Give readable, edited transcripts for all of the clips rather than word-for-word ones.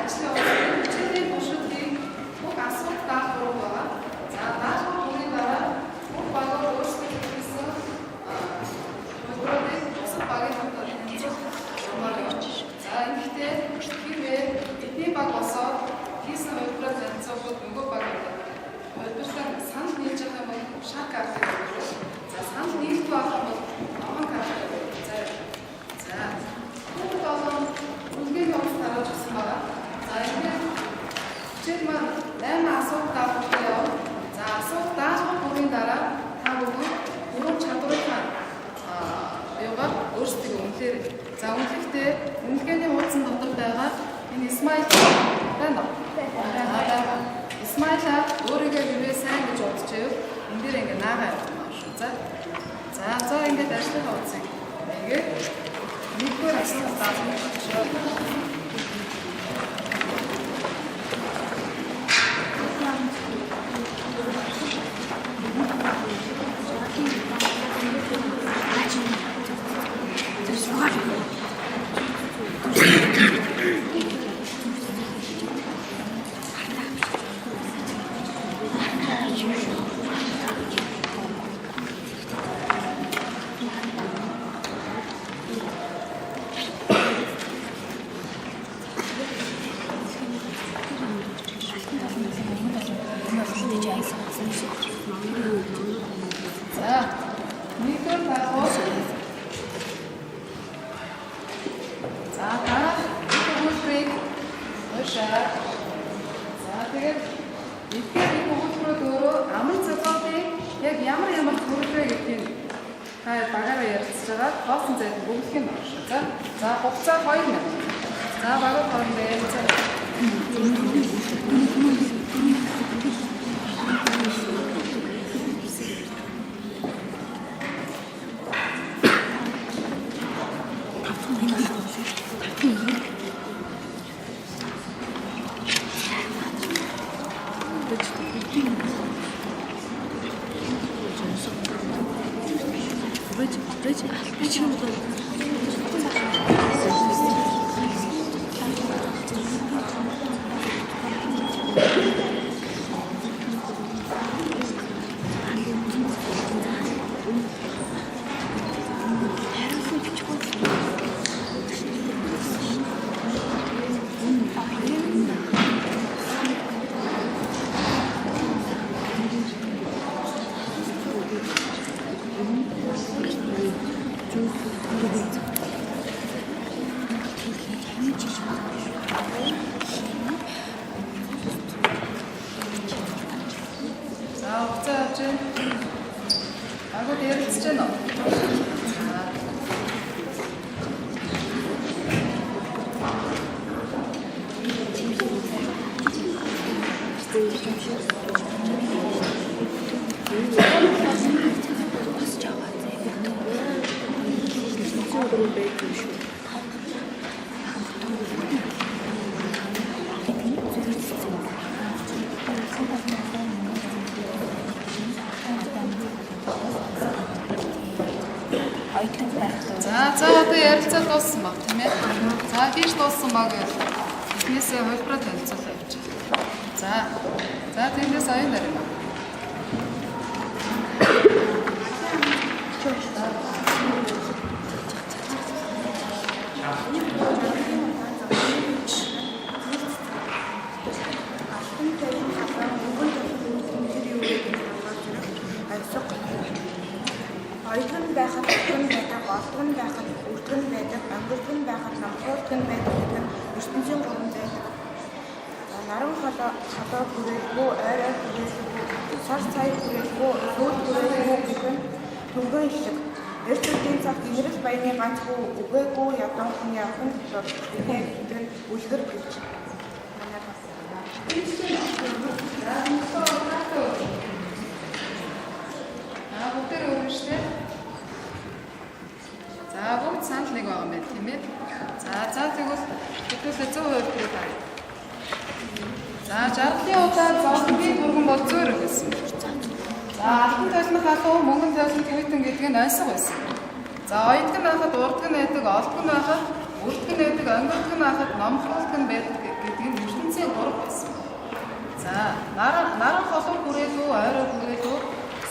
Ажлын явцын хичээлийн туршид хийх бүх асуулт даалгавар байгаа. За, даалгавар бүрийн дараа бүх багаар өөрсдөө хийсэн хувилбаруудыг бусад багийн хамт танилцуулах юмар байна. За, ингэхдээ хэрвээ эдний баг босоод хийсэн хувилбараа танилцуулбал нөгөө баг хувилбартаа санал нийлж байгаа юм бол шар картыг өгөөрэй. За, санал нийлдэггүй байх юм бол ногоон картыг өгөөрэй. За, за, хүүхэд олон үнэлгээний утас таруулж өгсөн байгаа. За, ингээд хичээл маань 8 асуулт даалгавартай явна. За, асуулт даалгавар бүрийн дараа та бүхэн дөрвөн чадварынхаа юугаар өөрсдөө үнэлээрэй. За, үнэлэхдээ үнэлгээний хуудсан дотор байгаа энэ смайл байна уу? Байна. Смайла өөрийгөө хэрвээ сайн гэж бодож байвал энэ дээр ингээ наагаа явах юм аа шүү. За. За, за, ингээд ажлын хуудсыг ингээд нэгдүгээр асуулт даалгавар болчихоо. За, нэгдүгээр даалгавар. За, дараах өгүүлбэрийг уншаа. За, тэгээд эдгээр их өгүүлбэрүүд өөрөө аман золиосын яг ямар ямар төрөл вэ гэдгийг та багаараа ярилцж байгаа тоосон зайд бөглөх юм байна шүү. За, за, хугацаа 2 минут. За, багууд хоорондоо ярилцаа. За, хугацаа явж байна. Багууд ярилцж байна уу? За. За, за, одоо ярилцаад дууссан баг, тийм ээ. За, хийж дууссан баг эхнээсээ хувилбараа танилцуулаа явчих. За. За, тэндээс оюун нарийн баг. Алтан толин халуун мөнгөн толин үүсгэн тэр юу вэ гэж хамгаалж овсого. Оюутан байхад утган байдаг, олдгон байхад үрдгэн байдаг, ангилдган байхад намхуулдган байдаг гэдэг нь ертөнцийн гурван байдаг. Наран холоо холоо хүрээлгүй, ойр ой хүрээлгүй, сар сая хүрээлгүй, сүүл хүрээлгүй гэх нь түргэн шиг. Эрт үеийн цагт инэрл баяны ганц хүү үгээгүй ядуу хүний охин дотор гэдэг нь үлгэр бэлж. Манай бас. За, нөхөө таатай. Аа, бүгдээр өөр шүү дээ. За, бүгд санал нэг байгаа юм байна, тийм ээ. За, за, тэгвэл хэдүүлээ 100% тэрийг харъя. За, жаргалын удаа зовлонгийн түргэн бол зөөр гэсэн. За, алтан толино халуун, мөнгөн толино хүйтэн гэдэг нь ойсго байсан. За, оёдг нь байхад урдг нь байдаг, олдг нь байхад үрдг нь байдаг, онгирдг нь байхад номхруулдаг нь байдаг гэдэг нь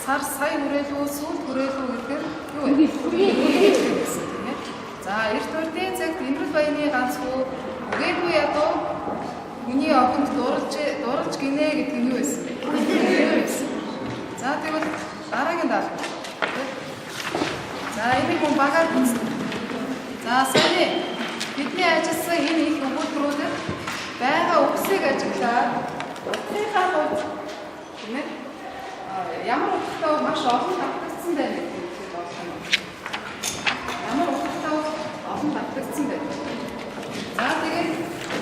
Сар сая хүрээлүү, сүүлд хүрээлүү гэдэг нь юу вэ? Хүргээх гэсэн тийм ээ. За, эрт урдын цагт Инрэл баяны ганц хүү үгээгүй ядуу хүний охинд дурлж гинэ гэдэг нь юу байсан бэ? Байсан. За, тэгвэл дараагийн даалгавар. За, энийг мөн багаар гүйцэтгэв. За, саяны бидний ажилласан энэ их өгүүлбэрүүдэд байгаа үгсийг ажиглаад утгынхаа хувьд тийм ээ ямар утгатай маш олон давтагдсан байна гэдгийг бодох юм. Ямар утгатай олон давтагдсан байна. За, тэгээд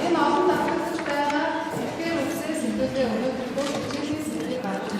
энэ олон давтагдаж байгаа эдгээр үгсээс хэдүүлээ өнөөдөр хичээлийн сэдвийг гаргаж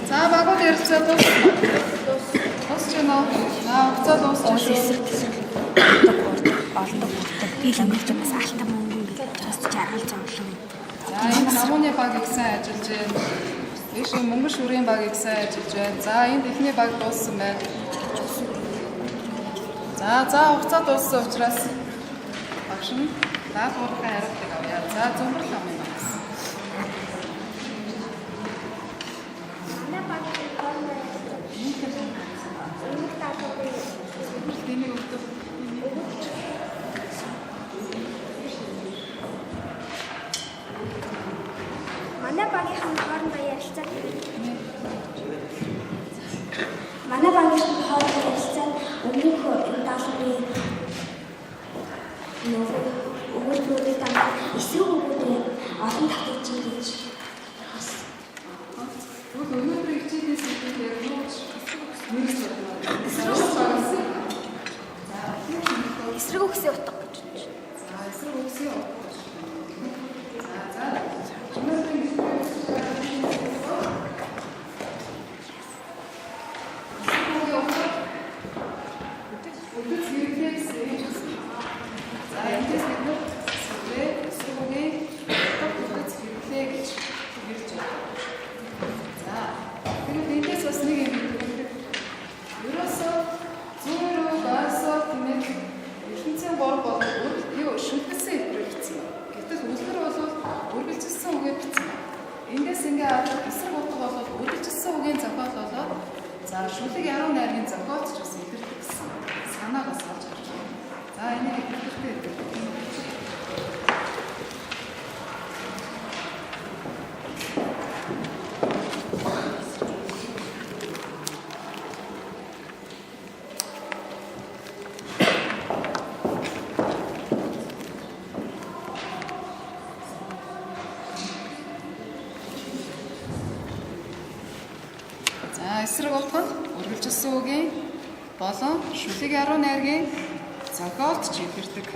За, багууд ярилцаа дуусч байна уу? За, хугацаа дуусч шүү. Олдог уртаг. Би л өнгөрч бас алтан мөнгө гэж бас жаргал зовлон. За, энэ намууны баг их сайн ажиллаж байна. Ийш мөнгө шүрийн баг их сайн ажиллаж байна. За, энд эхний баг дууссан байна. За, хугацаа дууссан учраас багш нь даалгаврын хариултыг авъя. За, Зүмбэрл намын багс. Манай багийн хоорондоо өмнөх даалгаврын Зүмбэрл энийг өгдөг. Манай багийнхан хоорондоо ярилцаад Манай багийнхан хоорондоо ярилцаад өмнөх даалгаврын нөгөө өгүүлбэрүүдийг дандаа эсрэг өгүүлбэр олон давтагдж гэж бас Тэгвэл өнөөдрийн хичээлийн сэдвийг яг юу гэж нэрс бодно. Эсрэг үгс. За, Эсрэг үгсийн утга гэж байна. за, эсрэг үгсийн утга гэж. За. Өнөөдрийн хичээлийн сэдв Өдөц хэрэглээ гэсэн юм гэсэн. За, эндээс бид нар сэдвээ эсрэг үгийн утга өдөц хэрэглээ гэж нэрлэж байна. За, тэгвэл эндээс бас нэг юм хэлдэг. Ерөөсөө зүүн рүү гайсаа тийм ээ ертөнцийн гурав бол юу шүлгэлсэн хэлбэрээр бичсэн байна. Гэтэл үлгэр бол үргэлжилсэн үгээр бичсэн байна. Эндээс ингээ харахад эсрэг утга бол үргэлжилсэн үгийн зохиол болоод за шүлэг яруу найргийн зохиолч ч бас илэрдэг гэсэн санаа бас олж харж байна. За, энийг илэрхтэй хэлдэг. За, эсрэг утга нь үргэлжилсэн үгийн болон шүлэг яруу найргийн зохиолд ч илэрдэг.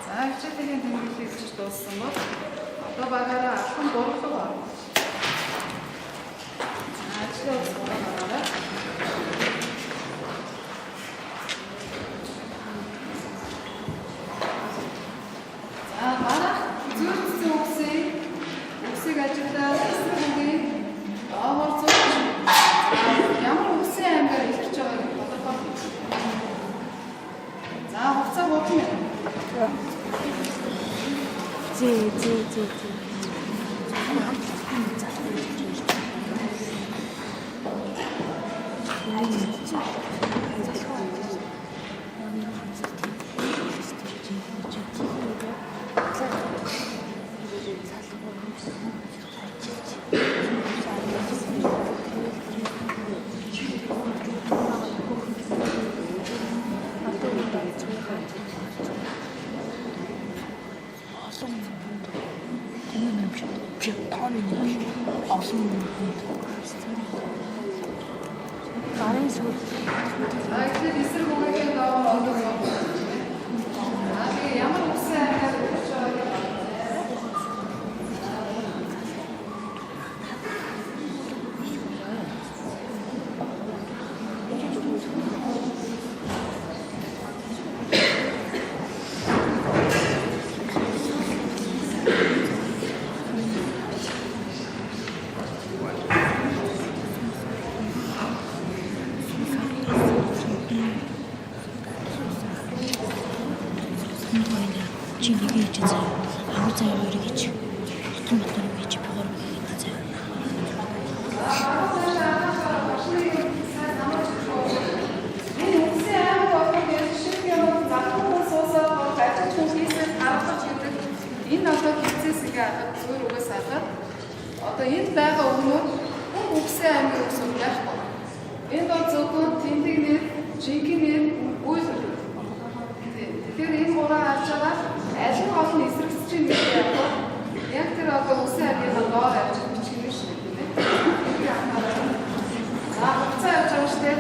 За, хичээлийн тэмдэглэл хийж дууссан бол одоо багаараа алхам 3 руу орно. За, ажлын утас багаараа. За, дараах зүйцсэн үгсийг За хугацаа 3 минут. Зээ зээ зээ зээ. Гарын сүр За тэгэхээр эсрэг үгийн доогоор одоо зов. За тэгээ ямар үгсэн аймгаар өгч байгааг нь чи нэг хийж заяа. Агуу заяа хоёрыг хийж. Хотон ботор хийж би гурвыг хийж заяа. Энэ үгсэн аймаг болох жишээлх юм бол залхуун суусаад бол ажилч хүн хийсээр гаргаж гэдэг энэ одоо хилцээс ингээ харахад зүгээр үгээс харахад одоо энд байгаа үгнүүд бүх үгсэн аймгийн үгсүүд байхгүй. Энд бол зөвхөн тэмдэг нэр, жинхэнэ нэр, үйл үг. Тэгэхээр энэ гурван харж байгаа аль нь гол нь эсрэгцэж юм гэдэг яг яг тэр одоо үгсэн аймгийн доор авч бичих юм шүү дээ, тийм ээ. За хугацаа явж байгаа шүү дээ.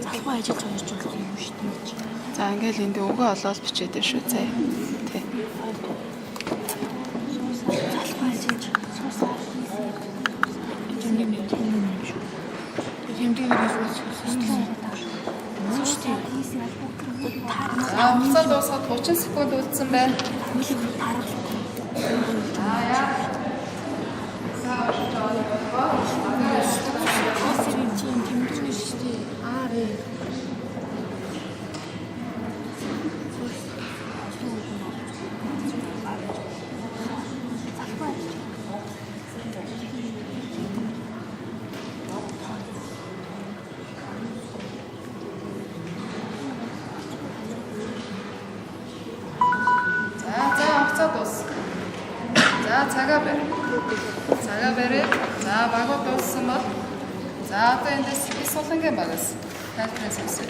Залхуу ажиллаж байгаа ч болох юм шүү дээ. За ингээл энд өгөө олоос бичээд шүү заяа. Тэ. Залхуу ажиллаж суусаар хийсээр. Тэмдэг нэр юм шүү. Тэмдэг нэр шүү. За хугацаа дуусгаад 30 секунд үлдсэн байна. За яа. За уншиж авах болгоо. За за хугацаа дууссан. За цагаа барь. Цагаа барь. За багуу дууссан бол за одоо эндээс их сулангийн багаас тайлбарыг сонсъё.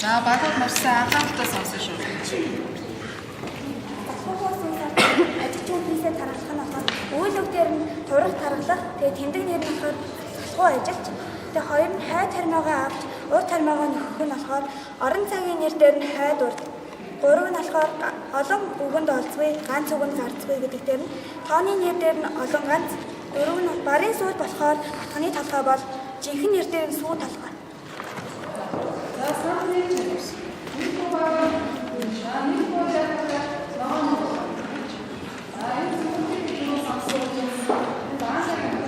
За багууд маш сайн анхааралтай сонссон шүү. Залхуугаас суусаар ажилч хүн хийсээр тархалах нь болохоор үйл үг дээр нь турах тархалах, тэгээ тэмдэг нэр нь болохоор залхуу ажилч, тэгээ хоёр нь хойд хармаагаа авч урд хармаагаа нөхөх нь болохоор орон цагийн нэр дээр нь хойд урд. Гурав нь болохоор олон үгэнд олзгүй, ганц үгэнд зарцгүй гэдэг дээр нь тооны нэр дээр нь олон ганц, дөрөв нь барын сүйд болохоор батханы толгой бол жинхэнэ нэр дээр нь сүү толгой. За сан нэр чинь. Нэг баг за нэг боо яагаад ногоон. За энэ зөвхөн юм сонсох юм. За анхаарал.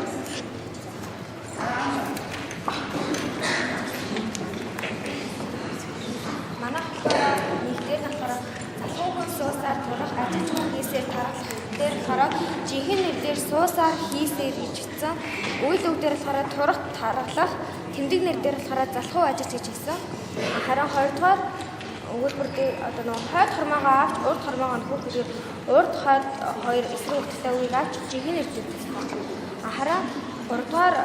Манай болохоор нэгдээр нь болохоор залхуухан суусаар турах ажилч хүн хийсээр тарах дээр болохоор жинхэнэ нэр дээр суусаар хийсээр гэж хэлсэн. Үйл үг дээр болохоор турах тархалах, тэмдэг нэр дээр болохоор залхуу ажилч гэж хэлсэн. Харин хоёрдугаар өгүүлбэр дээр одоо нөгөө хойд хормоогоо авч урд хормоогоо нөхөх гэхээр урд хойд хоёр эсрэг утгатай үгийг авч жинхэнэ нэр дээр хэлсэн. Харин гуравдугаар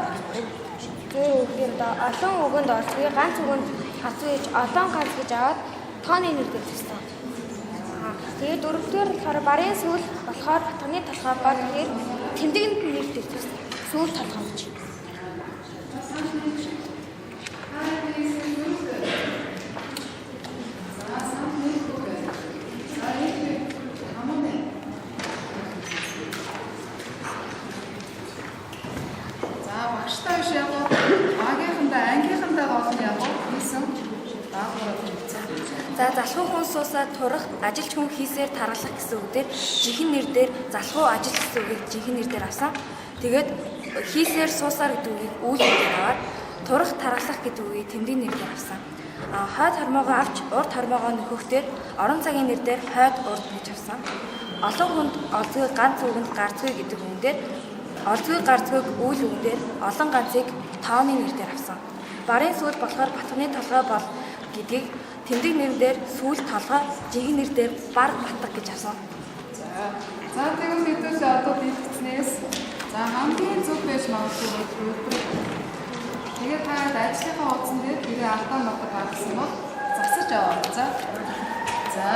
зүүн үг дээр одоо олон үгэнд орцгүй ганц үгэнд хацуу гэж олон ганц гэж аваад тооны нэр дээр төрсөн. Тэгээд дөрөвдүгээр болохоор барын сүүл болохоор батганы толгой бол гэхээр тэмдэгэнд нэр дээр төрсөн. Сүүл толгой гэж. За багштай биш яг багийнхандаа ангийнхандаа гол нь яг За залхуу хүн суусаар турах, ажилч хүн хийсээр таргалах гэсэн үг дээр жинхэнэ нэр дээр залхуу ажил гэсэн үгийг жинхэнэ нэр дээр авсан. Тэгээд хийсээр суусаар гэдэг үгийг үйл үг дээр аваад турах, таргалах гэдэг үгийг тэмдэг нэр дээр авсан. Хойд хормоогоо авч урд хормоогоо нөхөх дээр орон цагийн нэр дээр хойд урд гэж авсан. Олон хүнд олзгүй ганц үгэнд гарцгүй гэдэг үгэн дээр олзгүй гарцгүйг үйл үгэн дээр олон ганцыг тооны нэр дээр авсан. Барын сүүл болохоор Батганы толгой бол гэдгийг тэмдэг нэр дээр сүүл толгой, жинхэнэ нэр дээр бар батга гэж авсан. За тэгвэл хэдүүлээ одоо дэлгэцнээс за хамгийн зөв байж магадгүй хувилбар. Тэгээд та ажлынхаа хуудсан дээр тэрээ алдаа мадаа гаргасан бол засаж аваа. За. За.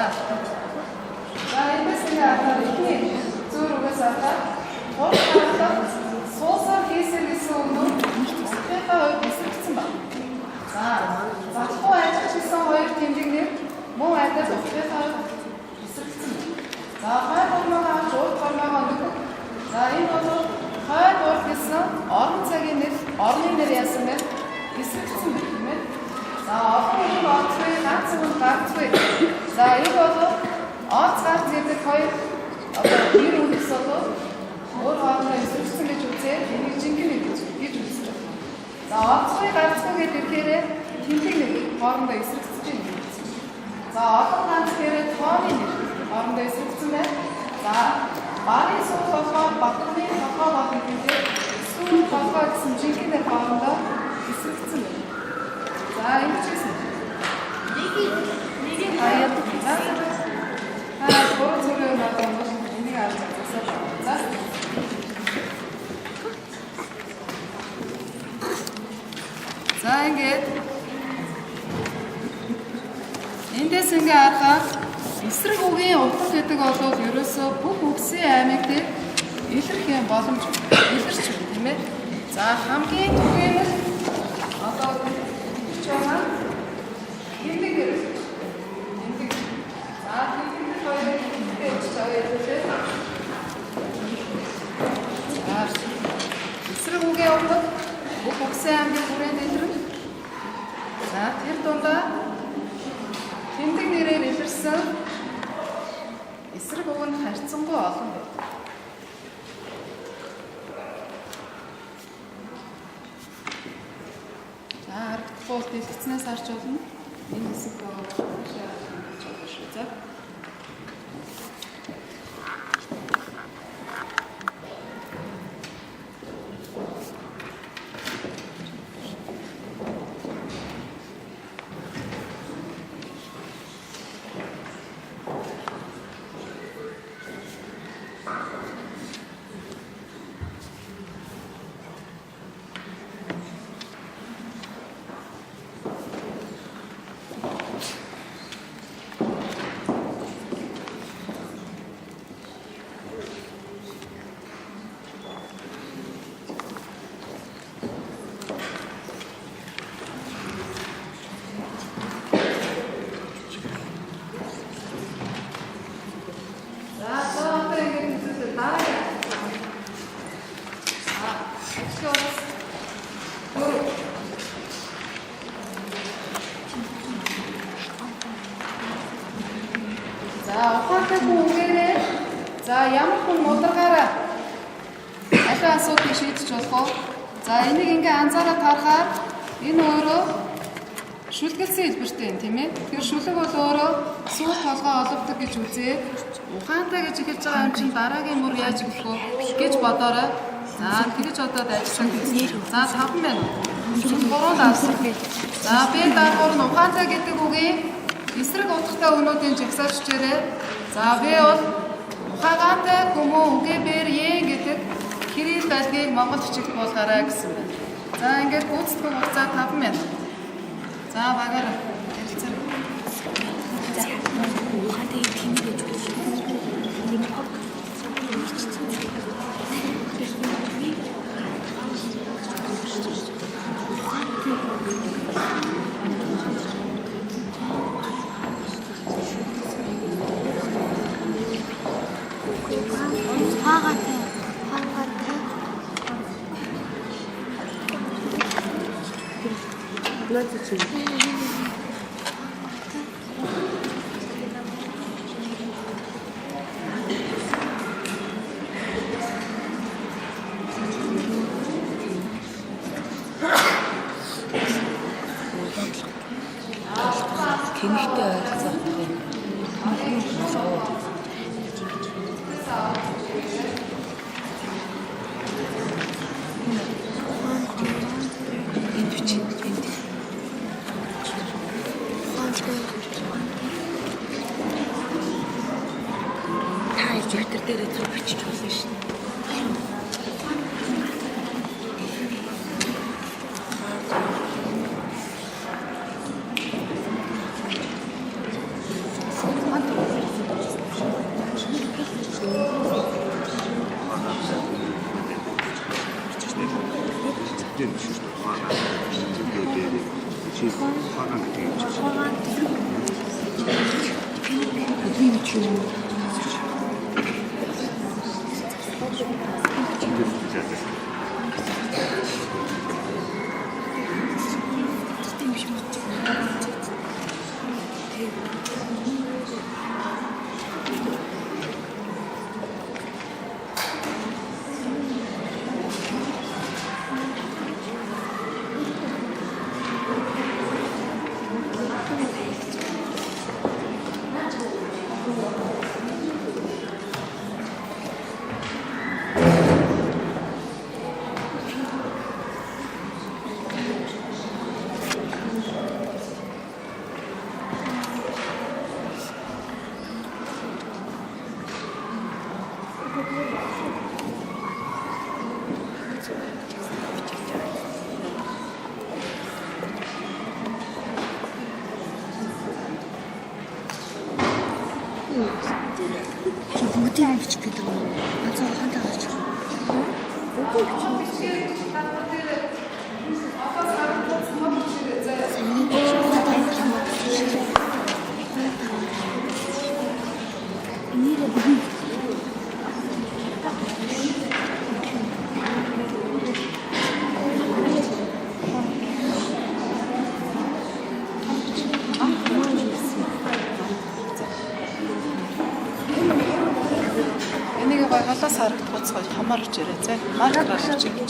За эндээс ингээ харахаар эхний зүүр үгээс харахаар гурав дараалал суусаар хийсэр гэсэн үгнүүд утгынхаа хувьд эсрэгцэн байна. За, залхуу ажиллаж гэсэн хоёр тэмдэг нэр мөн адил утгынхаа хувьд эсрэгцэн байна. За, хойд хормоогоо авч урд хормоогоо нөхөх. За, энэ бол хойд урд гэсэн орон цагийн нэр, орны нэр яасан бэ? Эсрэгцэн байна, тийм ээ. За, олон хүн онцгой, ганц хүн гарцгүй. За, энэ бол онц гарц гэдэг хоёр одоо нэр үндэс бол өөр хоорондоо эсрэгцэн гэж үзээд энийг жинхэнэ нэр гэж үзэж байна. За, онцгой гарцгүй гэдэг ирэхээр тэмдэг нэр хоорондоо эсрэгцэж байна гэж. За, олон ганц гэхээр тооны нэр хоорондоо эсрэгцэн байна. За, барын сүүл болохоор Батганы толгой бол гэдэг сүүл толгой гэсэн жинхэнэ нэр хоорондоо эсрэгцэн байна. За, ингэж хэлсэн. Нэг за та гурван зүрийн байгаа бол энийг авч засаад. За. За, ингээд эндээс ингээ харахаар эсрэг үгийн утга гэдэг бол ерөөсөө бүх үгсийн аймаг дээр илэрх юм боломж илэрч байна, тийм ээ. За, хамгийн түгээмэл одоо илэрч байгаа тэмдэг нэр. Тэмдэг. За, тэмдэг нэр хоёрыг тэмдэглэж авъя хэлээ. За, эсрэг үгийн утга бүх үгсийн аймгийн хүрээнд илэрнэ. За, тэр дундаа тэмдэг нэрээр илэрсэн эсрэг үг нь харьцангуй олон байдаг. За, харагдахгүй бол дэлгэцнээс харж болно. Энэ хэсэг байгаа бол шүү. За. За, за одоо ингэж үзүүлээ дараагийн. За, ажлын хуудас 4. За, ухаантай хүн үгээрээ за ямар хүн мударгаараа аливаа асуудлыг шийдэж болох вэ? За, энийг ингээ анзаараад харахаар энэ өөрөө шүлгэлсэн хэлбэртэй юм, тийм ээ. Тэгэхээр шүлэг бол өөрөө сүүл толгой оловдог гэж үзээд ухаантай гэж эхэлж байгаа юм чинь дараагийн мөр яаж эхлэх вэ гэж бодоорой. За, тэгэж бодоод ажиллах. За, 5 минут. 3 давсан. За, би даалгавар нь ухаантай гэдэг үгийн эсрэг утгатай үгнүүдийн жагсааж хичээрэй. За, би бол ухаагаантай хүмүүн үгээ бэр ен гэдэг кирилл далгийг монгол бичигт буулгаарай гэсэн байна. За, ингээд гүйцэтгэх хугацаа 5 минут. За, багаар ярилцаарай. За, ухаантай гэдэг нь гэж үзсэн. Ухаагатай, ухаагатай. Тэнэгтэй ойролцоо утгыг болов. Энд бичиж энд. Та дэвтэр дээрээ зүг бичиж болно шин. Чи бүгдийг нь бичих гэдэг юм. Ганцхан ухаантай гарч. Бичгээр талбар дээр одоо саргууд мод бичээрэй заа. Саяны бичих. Нэрээ бүгд Энийг гой халаас харагдах гоё томор бичээрэй заа. Маркераар бичээрэй.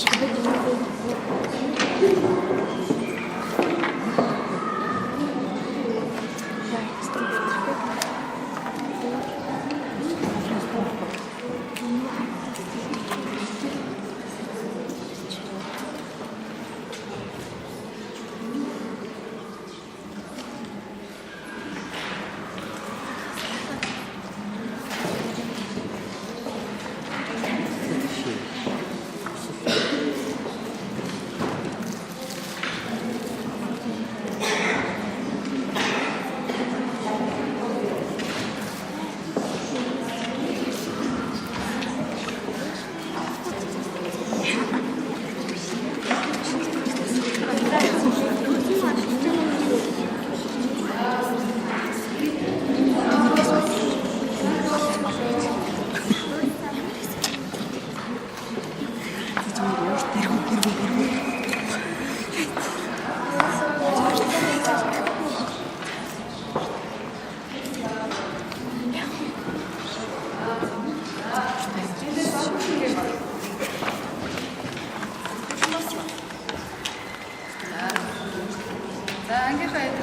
За ангийнхаа хэд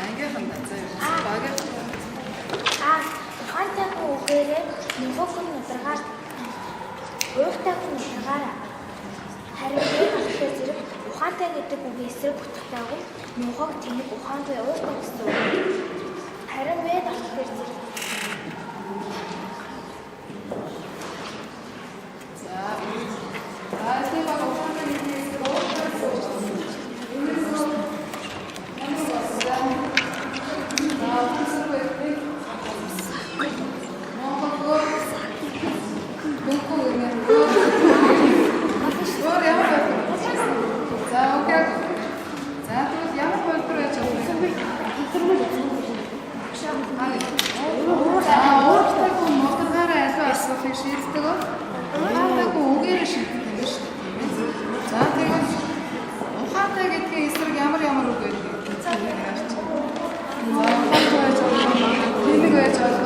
ангийнхан заа. Багийнхан А ухаантай хүн үгээрээ мунхаг хүн нударгаар уухтай хүн нударгаар харин энэ болохоор зэрэг ухаантай гэдэг үг эсрэг утгатай хүн мунхаг тэнэг ухаантай уухтай гэсэн үг. Харин вэ болохоор зэрэг За. За эсний баг ухаантай гэдгийг эсрэг уухтай гэсэн үг. Үүнээс ямар болсон? За ухамсаргүй эднийг Монголоор Дөнгөө гэнэ. Өөр ямар хувилбар? За окей. За тэгвэл ямар хувилбар байж болох вэ? За ууртай хүн мударгаараа аливаа асуудлыг шийддэг бол ухаантай хүн үгээрээ шийддэг юм шүү дээ, тийм ээ. За тэгвэл ухаантай гэдгийн эсрэг ямар ямар үг байдаг вэ? За ухаантай байж болох, тэнэг байж болох,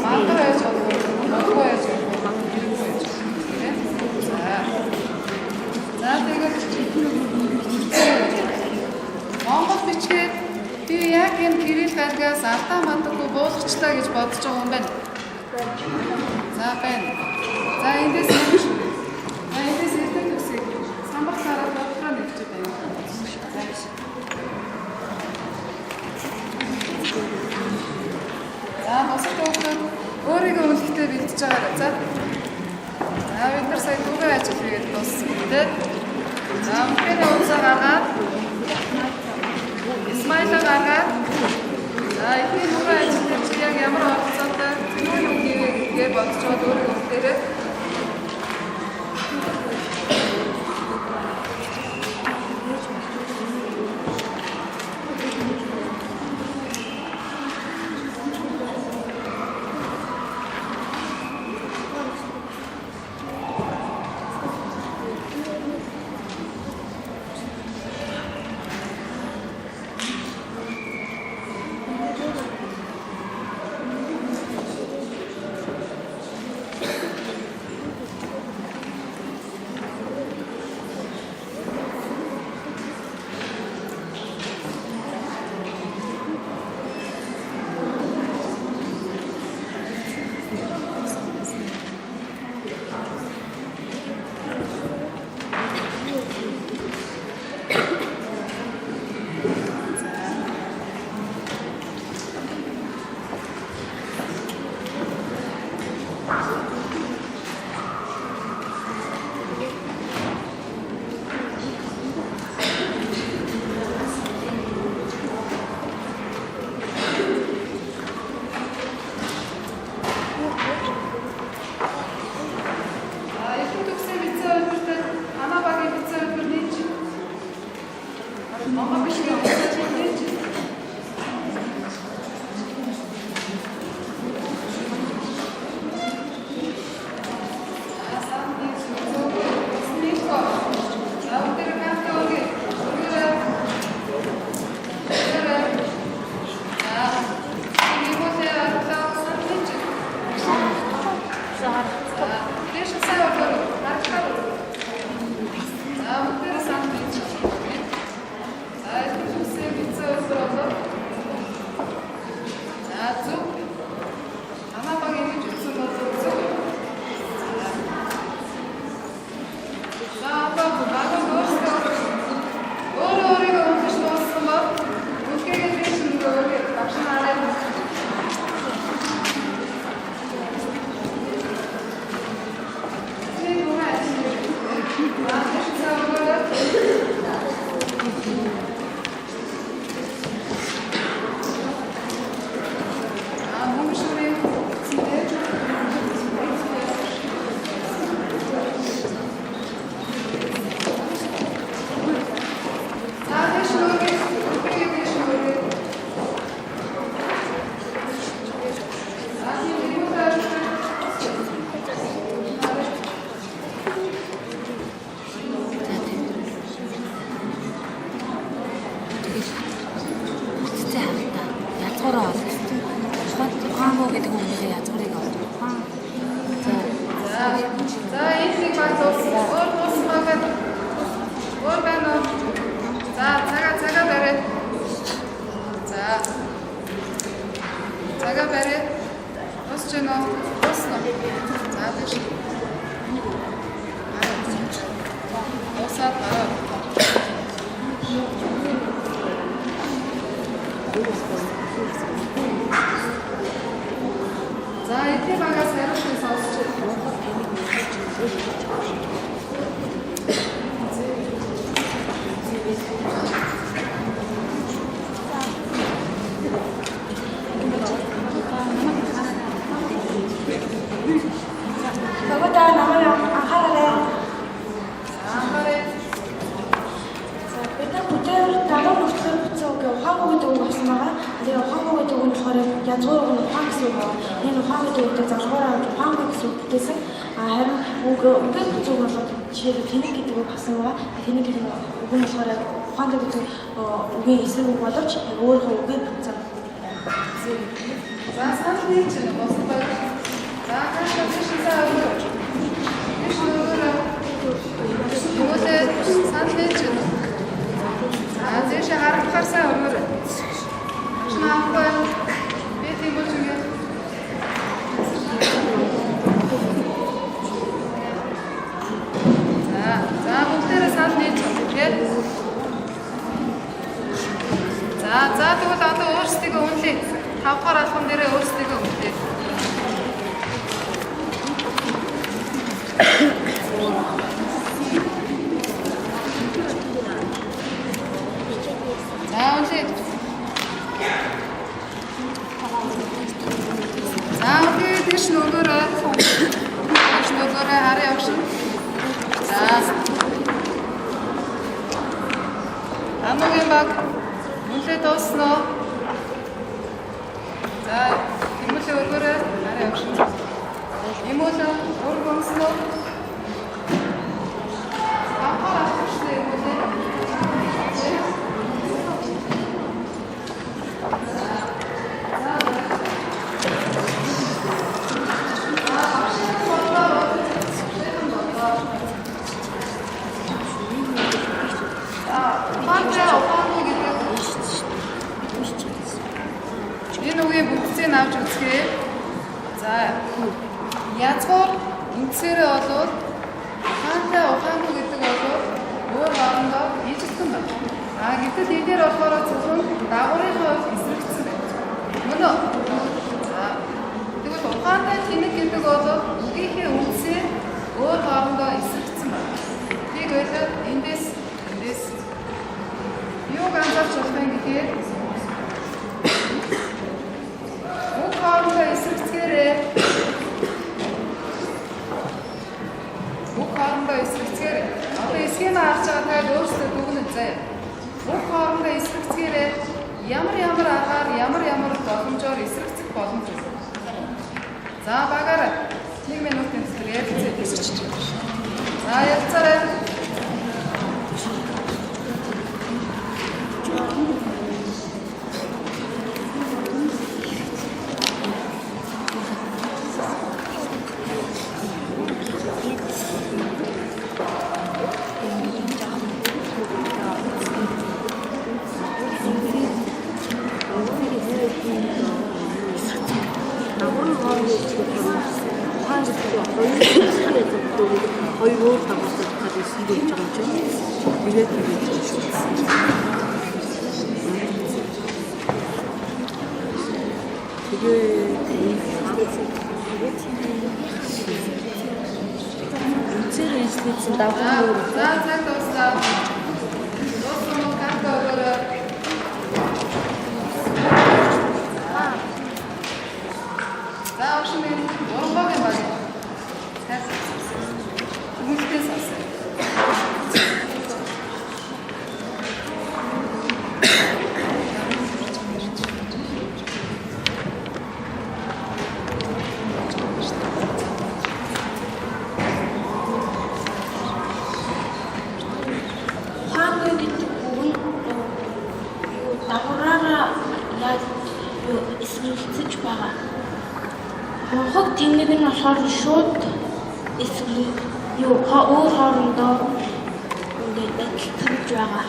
мангар байж болох, мөнгө байж болох, хэрэггүй байж болох, тийм ээ. За. За тэгвэл Монгол бичгээд Би яг энэ Кирилл галгаас алдаа мандаггүй буулгачлаа гэж бодож байгаа юм байна. За байна. За эндээс нэгж. За эндээс эрдэнэ төгсгийг самбар сараар бодлороо нэгж байна. За. За бусад хүүхдүүд өөрийгөө үнэлэхдээ бэлдэж байгаарай. За. За бид нар сая дүүгээ ажил хийгээд дууссан үү? За үнэхээр уусаа гаргаад Исмаилаа гаргаад за эхний дүүгээ ажил дээр чи яг ямар оролцоотой юу юм хийвэ гэдгээ бодож байгаа өөрийгөө үнэлээрэй. За эхний төгсгийн бичсэн хувилбарт танай багийн бичсэн хувилбар нийлж Монгол бичгийн бичсэн нийлж За зөв. Танай баг ингэж үтсэн бол зөв. За одоо баг өөрсдөө өөрөө өөрийгөө үнэлж дууссан бол үнэхээр дээш нь өөрөө багш нараа нэг үгүй ажил. Аа за өөрөө Аа мөн шүрээ цэдэ. За дээш нь өргөе. Өргөе дээш нь өргөе. За тийм юм уу? Тэгэл бүтцээ харалтаа. Язгуураа олох хэрэгтэй. Ухаан ухаангүй гэдэг үгнийхээ язгуурыг олох. Ухаан. За За за энэ нэг баг дууссан. Өөр дууссан баг байна. Өөр байна уу? За цагаа цагаа барай. За. Цагаа барай. Дуусч байна уу? Дуусна уу? За тийш. Дуусаад гараа. За эдний багаас хариултыг сонсч байна. Богода намайг анхаараарай. За анхаарай. За бид нар бүгдээр дагуу нөхцөлөөр бичсэн үг ухаангүй гэдэг үг авсан байгаа. Тэгээ ухаангүй гэдэг үг нь болохоор язгуур үг нь ухаан гэсэн үг байна. Энэ ухаан гэдэг үгтэй залгуураа авч ухаангүй гэсэн үг бүтээсэн. А харин үг үгээр бичсэн үг нь болохоор жишээлбэл тэнэг гэдэг үг авсан байгаа. Тэнэг гэдэг үг нь болохоор ухаантай гэдэг үгийн эсрэг үг боловч яг өөрийнхөө үгээр бичсэн. За санал нийлж байна. Бусад баг. За хаашаа тийш цаа өгөө. Тийш өгөөрэй. Тэгвэл санал нийлж байна. За тийш харагдахаар сайн өгөөрэй. За за тэгвэл одоо өөрсдийгөө үнэлье. 5 дугаар алхам дээрээ өөрсдийгөө үнэлье. За үнэлье. За окей, тийш нөгөөрөө. Тийш нөгөөрөө харъя явшин. За. Амуугийн баг үнэлээ дуусна уу? За, тэмүүлээ өргөөрэй харъя явшин. Имүүлээ өргөнсөн үү? Давхар авчихсан имүүлээ. Ухаантай ухаангүй гэдэг энэ үгийн бүтцийг авч үзье. За язгуур үндсээрээ болвол ухаантай ухаангүй гэдэг бол өөр хоорондоо ижилхэн байна. А гэтэл энэ дээр болохоор зөвхөн дагаврынхаа хувьд эсрэгцэн байна. Мөн үү? За тэгвэл ухаантай тэнэг гэдэг бол үгийнхээ үндсээр өөр хоорондоо эсрэгцэн байна. Тэгвэл эндээс эндээс юуг анзаарч болох юм гэхээр үг хоорондоо эсрэгцгээрээ үг хоорондоо эсрэгцгээр одоо схема харж байгаа таад өөрсдөө дүгнэн заяа. Үг хоорондоо эсрэгцгээрээ ямар ямар аргаар ямар ямар боломжоор эсрэгцэх боломж байна. За багаараа 1 минутын дотор ярилцъя. За ярилцаарай. Дагавар нь хоорондоо ижилхэн ухаан гэдэг нь хоёр эсрэг язгуур хоёр өөр дагавартай болохоор эсрэг болж байгаа юм чинь. Тэгээд тэгээд юм шүү. Тэгээд үндсээр эзлэгдсэн дагавар нь өөр. За цаг дууслаа. Дууссан уу карта өгөөрэй. За огшин нэг урангогийн баг. Хүмүүстээ сонсоо. Ухаангүй гэдэг үг нь юу дагавраараа яаж юу эсрэлцэж байгаа. Мунхаг тэнэг нь болохоор шууд эсрэл юу өөр хоорондоо ингээд адилтгаж байгаа.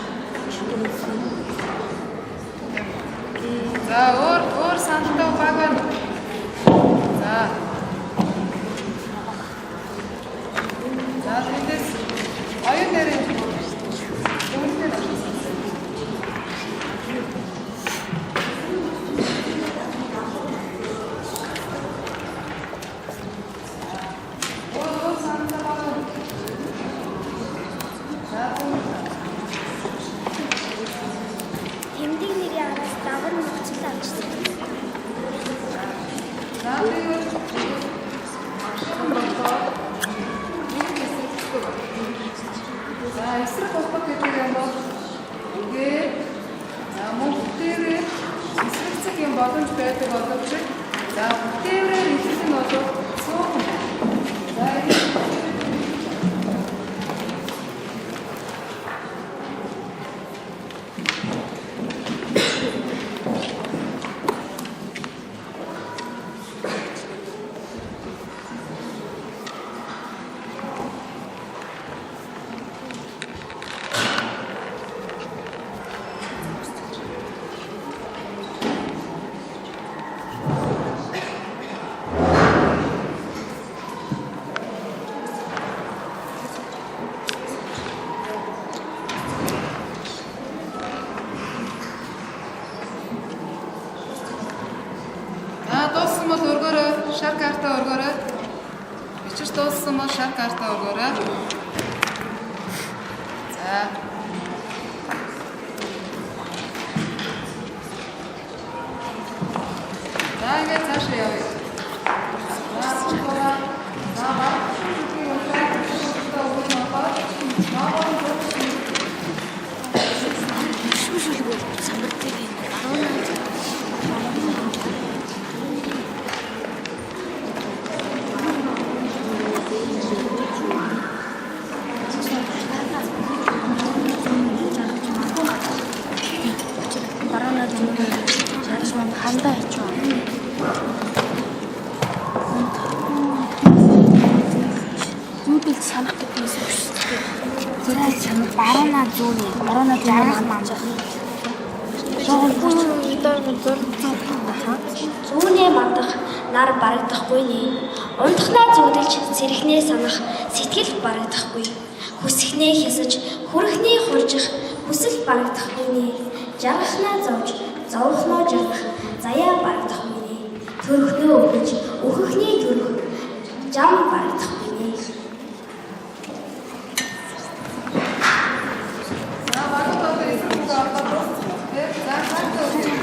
За өөр өөр саналтай баг байна. За. За тэндээс оюун нэрийн дүнтэй авчихсан. Өөр өөр саналтай баг байна. За түн. Тэмдэг нэрийн араас дагавар нөхцөл авчсан. За тэгвэл агшин болоо нэг эсрэг байна. За эсрэг утга гэдэг юм бол үгээр за мөн бүтээрээ эсрэгцэх юм боломж байдаг боловч за бүтээрээ илэрх нь бол цөөхөн байна. За энэ шар картаа өргөөрэй. Бичиж дууссан бол шар картаа өргөөрэй. За. За, ингээд цаашаа явъя. За, 3 За, баг шүлгийн улаан өгөх нь Шүлэг шүлэг бол самбар дээр юм. Баруун баруун зүүн жаргаж манд хандаа ичвэ. Зүүдэл санах гэдэг юм биш үү? Зүүдэл санах Баруунаа зүүнээ. баруунаа Жаргах зүүн мандах. Зүүнээ мандах нар барагдахгүй нэ. Унтахнаа зүүдэлж сэрхнээ санах сэтгэл барагдахгүй. Хүсэхнээ хясаж хүрхнээ хуржих хүсэл барагдахгүй нэ. Жаргахнаа зовж зовхноо жаргах заяа барагдахгүй нэ. Төрхнөө өгөж өөхөхний төрөх жам барагдахгүй нэ. За, багууд одоо эсрэг үг орлоо дууссан байна тий. За, картаа өгье.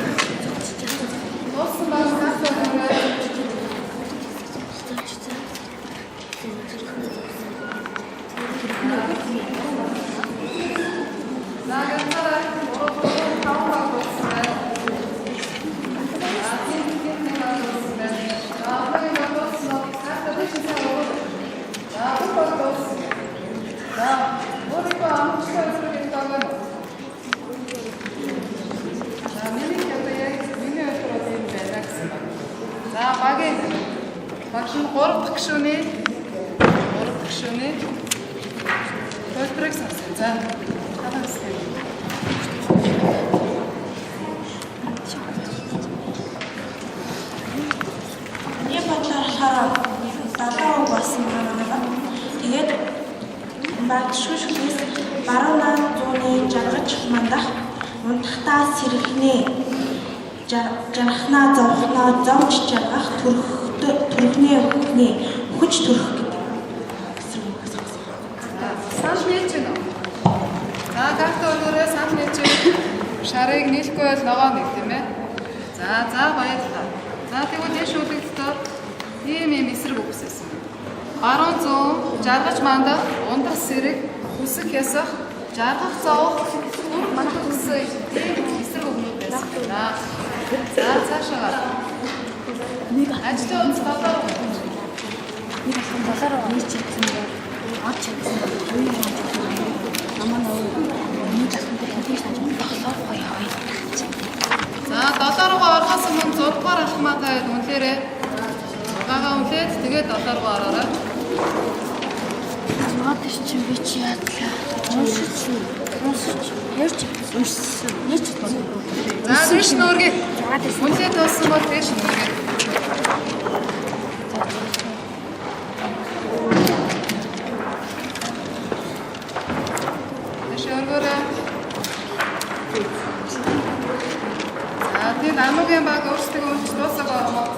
Дууссан баг картаа өгөөрэй. За, ганцаараа 3 4 5 баг дууссан байна. За, тийм тийм нэг баг дууссан байна. За, одоогийн баг дууссан бол картаа тийш сайн өгөөрэй. За, бүх баг дууссан. За, өөрийгөө амжилттай эсрэг гэдэг баг байна уу? За, миний одоо яг миний хувьд бол ийм байна гэсэн баг. За, багийн багш нь 3 дахь гишүүний 3 дахь гишүүний төлбөрийг сонсъё. За, халаа хэсэг. Миний бодлоор болохоор 70 үг болсон байна. Тэгээд багшгүй шүлгээс баруунаа зүүнээ жаргаж мандах, унтахтаа сэрхнээ жаргахнаа зовхноо зовж жаргах, төрхнээ өгөхнээ өгөж төрөх гэдэг эсрэг үг сонссон. За, санал нийлж байна уу? За, карта өгөөрэй, санал нийлж байна. Шарыг нийлэхгүй бол ногоо нэг тийм ээ. За, за баярлалаа. За, тэгвэл энэ шүлэг дотор ийм ийм эсрэг үг үсэсэн байна. Баруун зүүн, жаргаж мандах, ундрах сэрэг, хүсэх ясах, жаргах зовох, төрөх мандах гэсэн ийм эсрэг үгнүүд байсан байна. За, цаашаа. Ажлын үндэс долоор Нэг алхам долоор нийч чадсан бол олж чадсан бол үе юм намаа нөө нэг алхам дээр тэгж тааж долоор гоё явъя. За, долоо руугаа орохоос өмнө 6 дугаар алхмаа та үнлээрэй. 6-гаа үнлээд тэгээд 7 руугаа ороорой. 6 дээр чинь би чи яадлаа. Уншиж уншиж ярьж уншсан. Ярьж чадсан. За, дээш нь өргөе. Үнлээд дууссан бол дээш нь өргөе. Дээш өргөөрэй. За, тийм амугийн баг өөрсдөө уншиж дуусаагүй юм уу?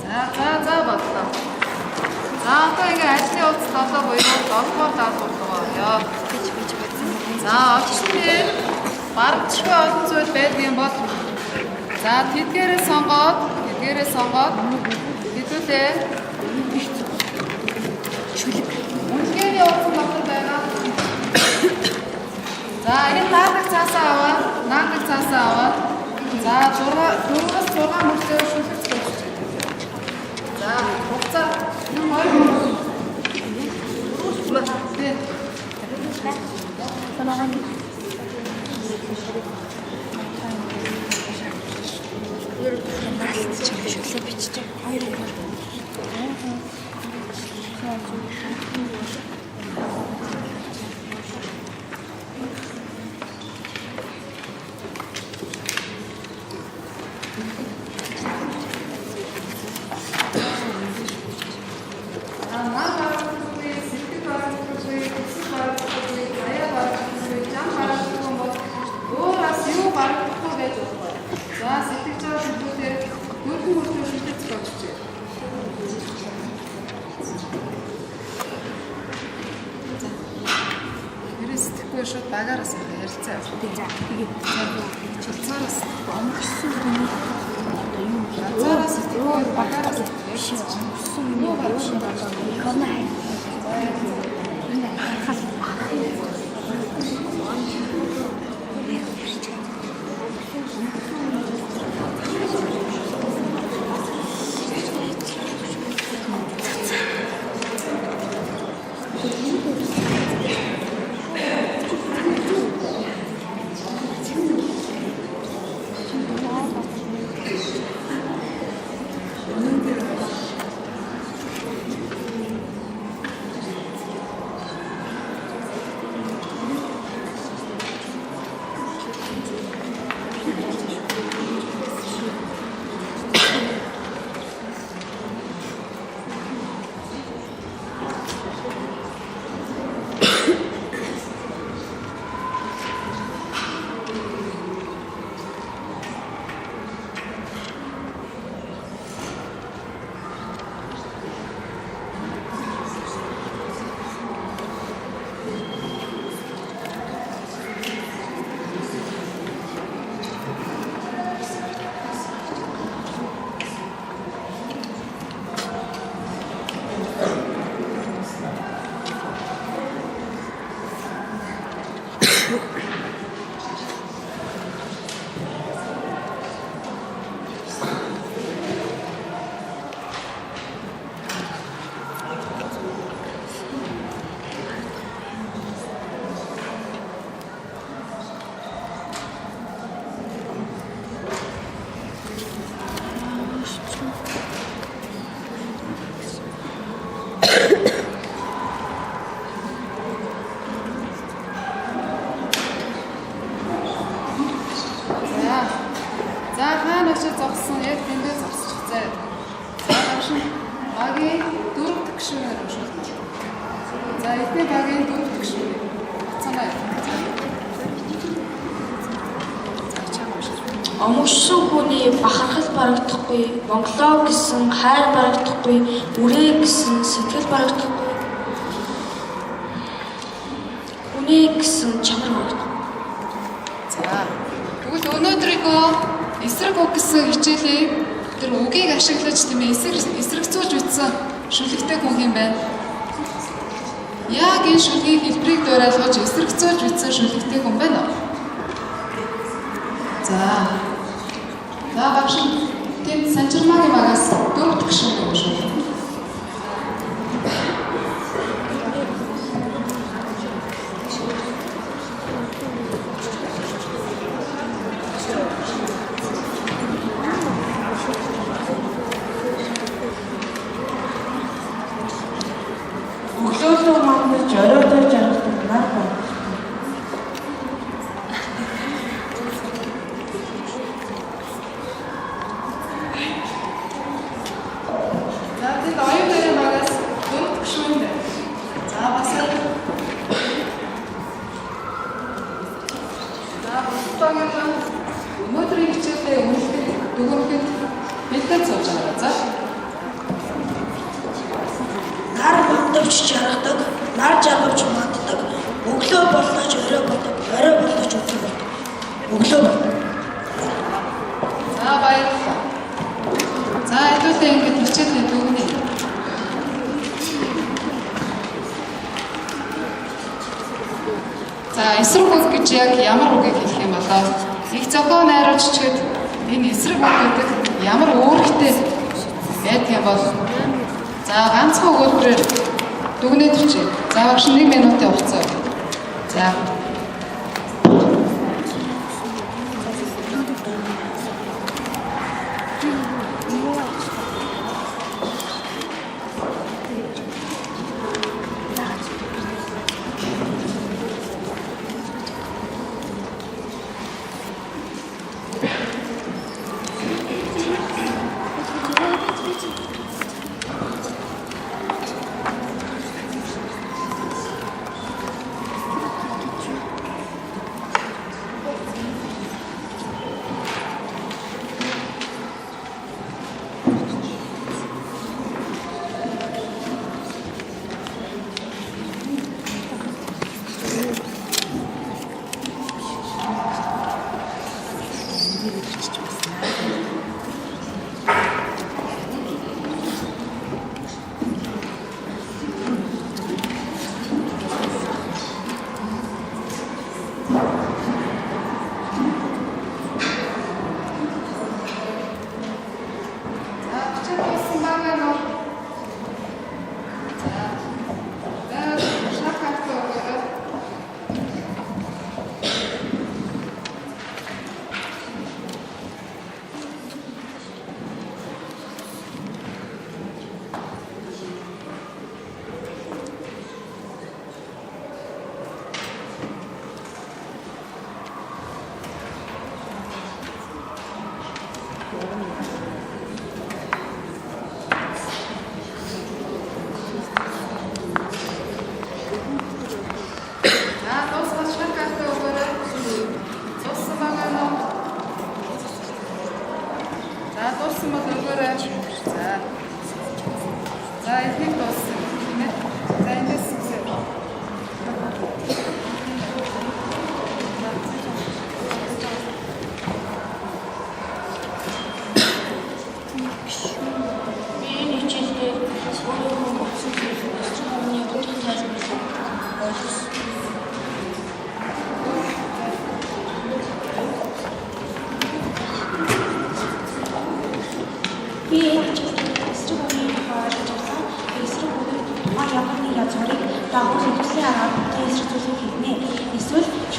За, за, за бодлоо. За, одоо ингээ ажлын явц 7 буюу 7 дугаар даалгавар руу оръё. За, орчин дээр барагдшгүй олон зүйл байдаг юм бол за тэдгээрээ сонгоод хэдүүлээ Шүлэг. Үнэлгээний уулзсан дотор байгаа. За, энэ наадаг цаасаа аваад, наадаг цаасаа аваад за 6 4-өөс 6 мөртөө шүлэг зөөж байна. За, хугацаа 2 Тий. Наалт чи шүлэг бичиж хоёр үг. За, наа барагдахгүй, сэтгэл барагдахгүй, хүсэл барагдахгүй, заяа барагдахгүй, жам барагдахгүй бол өөр бас юу барагдахгүй байж болох вэ? За, Тэгэхгүй шууд багаараа сайхан ярилцаа. За тэгээд Ганцаараас өнгөрсөн хүний одоо юу гэх ганцаараас сэтгэхгүй багаараа биш ярилцаа. өнгөрсөн хүний их оноо хайр. Энэ харахал За. За хаана очиж зогссон яг тэндээ зогсчих заа. За багш нь багийн дөрөв дэх гишүүнээр уншуулна. За эдний багийн дөрөв дэх гишүүнийг буцаанаа. За. За чам уншиж. Омгшсон хүний бахархал барагдахгүй, Монголоо гэсэн хайр барагдахгүй, үрээ гэсэн сэтгэл барагдахгүй. Үнэ гэсэн чанар барагдахгүй. За. Тэгвэл өнөөдрийгөө эсрэг үг гэсэн хичээлийг тэр үгийг ашиглаж тийм ээ эсрэг эсрэгцүүлж бичсэн шүлэгтэй хүн юм байна. Яг энэ шүлгийн хэлбэрийг дуурайлгаж эсрэгцүүлж бичсэн шүлэгтэй хүн байна уу? За. За багш нь тэнд Санчирмагийн багаас дөрөв дэх гишүүнийг уншуулна. Өглөөлөө мандаж, оройдоо жаргадаг нар байна. За тэнд оюун дээрээ багаас дөрөв дэх гишүүн байна. За бас За бусад багийн өнөөдрийн хичээлээ үнэлэхэд дүгнэхэд бэлдээд сууж байгаа. За. Нар мандавч жаргадаг, нар жаргавч манддаг. Өглөө боллоо ч орой болдог, орой боллоо ч өдөр болдог. Өглөө болдог. За баярлалаа. За хэдүүлээ ингэж хичээлээ дүгнэе. За эсрэг үг гэж яг ямар үгийг хэлэх юм болоо? Их зохион найруулж чихэд энэ эсрэг үг гэдэг ямар үүрэгтэй байдаг юм бол? За ганцхан өгүүлбэрээр дүгнээд өчье. За багш 1 минутын хугацаа. За.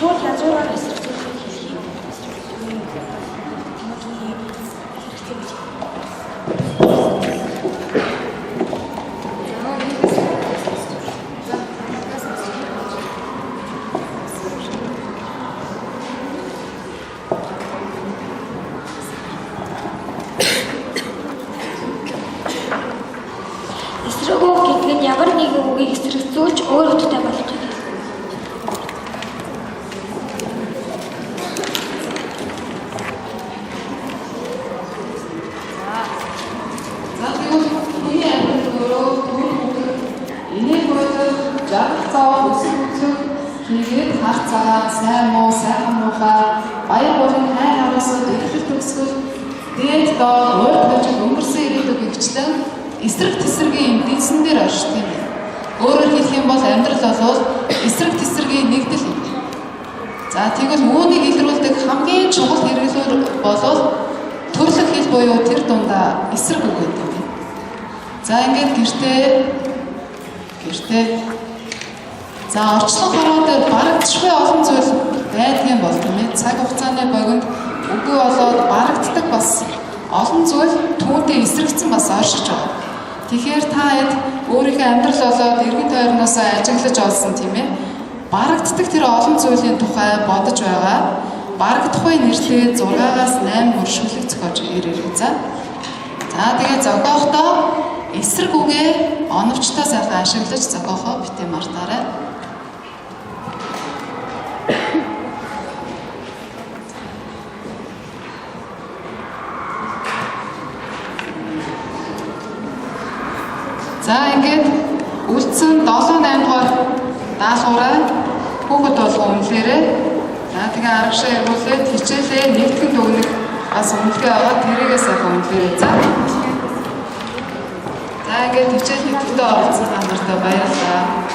Шууд язгуураар эсрэгцүүлэхийг хэлхийг түүний хэрэгцээ гэж. Эсрэг үг гэдэг нь ямар нэгэн үгийг эсрэгцүүлж өөр утгатай болгохыг хэлнэ. За, тэгвэл хүний амьдрал өөрөө төр бүхэг инээх уйлах, жаргах зовох, өсөх өглөх хийгээд хар цагаан, сайн муу, сайхан муухай, баяр гурин, хайр хараасууд, эрхлэл төгсгөл, дээд доод, урд хожид, өнгөрсөн ирээдүйг гэгчлэн эсрэг тэсрэгийн юм дэнсэн дээр оршдог юм байна. Өөрөөр хэлэх юм бол амьдрал бол эсрэг тэсрэгийн нэгдэл юм. За, тэгвэл үүнийг илрүүлдэг хамгийн чухал хэрэглүүр болвол төрлөх хэл буюу тэр дундаа эсрэг үг гэдэг юм. За, ингээд гэртээ за орчлон хорвоо дээр барагдшгүй олон зүйл байдгийн бол, тийм ээ. Цаг хугацааны богинд үгүй болоод барагддаг бас олон зүйл түүнтэй эсрэгцэн бас оршиж байгаа. Тэгэхээр та хэд өөрийнхөө амьдрал болоод эргэн тойрноос ажиглаж олсон, тийм ээ. Барагддаг тэр олон зүйлийн тухай бодож байгаа. Барагдахгүй нэртэй 6-аас 8 мөр шүлэг зохиож ирээрэй. За. За, тэгээ зохиохдоо эсрэг үгээ оновчтой сайхан ашиглаж зохиохоо битгий мартаарай. За, ингээд үлдсэн 7 8 дугаар даалгавраа хүүхэд болгон үнэлээрэй. За, тэгээ аргашаа эргүүлээд хичээлээ нэгтгэн дүгнэх бас үнэлгээ байгаа. Тэрийгээ сайхан үнэлээрэй. За. За, ингээд хичээл нэгтгэндээ оролцсон та нартай баярлалаа.